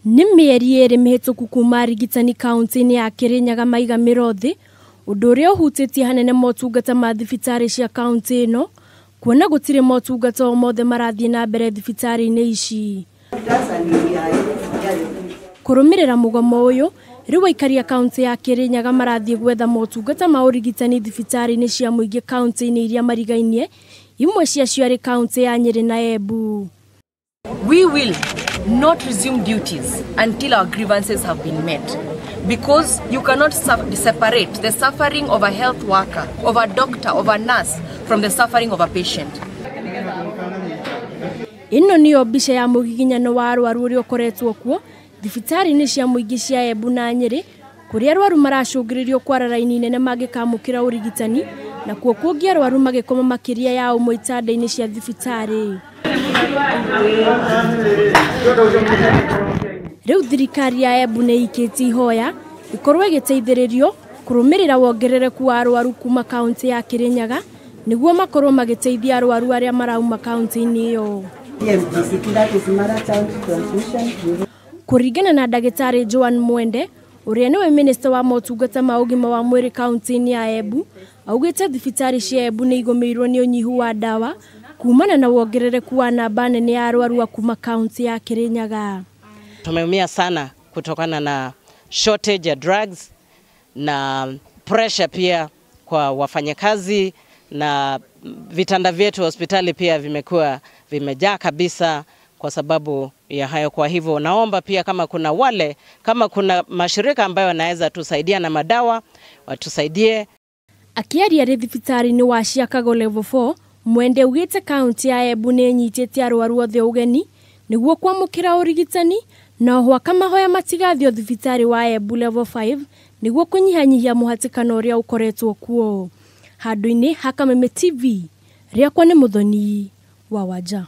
Nĩ mĩeri ĩrĩ mĩhĩtũku kuma arigitani kaunti-inĩ ya Kirinyaga maiga mĩro thĩ, ũndũ ũrĩa ũhutĩtie hanene motungata ma thibitarĩ cia kaunti ĩno, kuona gũtirĩ motungata o mothe marathiĩ na mbere thibitarĩ-inĩ ici. Kũrũmĩrĩra mũgomo ũyũ, rĩu aikari a kaunti ya Kirinyaga marathiĩ gwetha motungata ma ũrigitani thibitarĩ-inĩ cia mũingĩ kaunti-inĩ iria marigainie, imwe ciacio arĩ kaunti ya Nyĩrĩ na Embu. We will not resume duties until our grievances have been met, because you cannot separate the suffering of a health worker, of a doctor, of a nurse from the suffering of a patient. Ĩno nĩyo mbica ya mũgiginyano wa arwaru ũrĩa ũkoretwo kuo thibitarĩ-inĩ cia mũingĩ cia Embu na Nyĩrĩ, kũrĩa arwaru maracũngĩrĩrio kwara raini nene mangĩkamũkĩra ũrigitani, na kuo kũngĩ arwaru magĩkoma makĩria ya ũmwe itanda-inĩ cia thibitarĩ. Rĩu thirikari ya Embu nĩ ĩikĩtie ihoya ĩkorwo ĩgĩteithĩrĩrio kũrũmĩrĩra wongerereku wa arwaru kuma kaunti ya Kirinyaga nĩguo makorwo magĩteithia arwaru arĩa marauma kaunti-inĩ ĩyo. Kũringana na ndagĩtarĩ Joan Mwende, ũrĩa nĩwe minista wa motungata ma ũgima wa mwĩrĩ kaunti-inĩ ya Embu, augĩte thibitarĩ cia Embu nĩ igũmĩirwo nĩ ũnyihu wa ndawa kumana na wongerereku wa namba nene ya arwaru a kuma kaunti ya Kirinyaga. Tumeumia sana kutokana na shortage ya drugs na pressure pia kwa wafanyakazi, na vitanda vyetu hospitali pia vimekuwa vimejaa kabisa kwa sababu ya hayo. Kwa hivyo naomba pia kama kuna wale, kama kuna mashirika ambayo wanaweza tusaidia na madawa, watusaidie. Akiaria rĩ thibitarĩ-inĩ wa Chicago Level 4, Mwende augĩte kaunti ya Embu nĩ ĩnyitĩte arwaru othe ũgeni nĩguo kwamũkĩra ũrigitani, na oho akamahoya matigathio thibitarĩ wa Embu Level 5 nĩguo kũnyihanyihia mũhatĩkano ũrĩa ũkoretwo kuo. Handũ-inĩ ha Kameme TV, rĩakwa nĩ Mũthoni wa Wanja.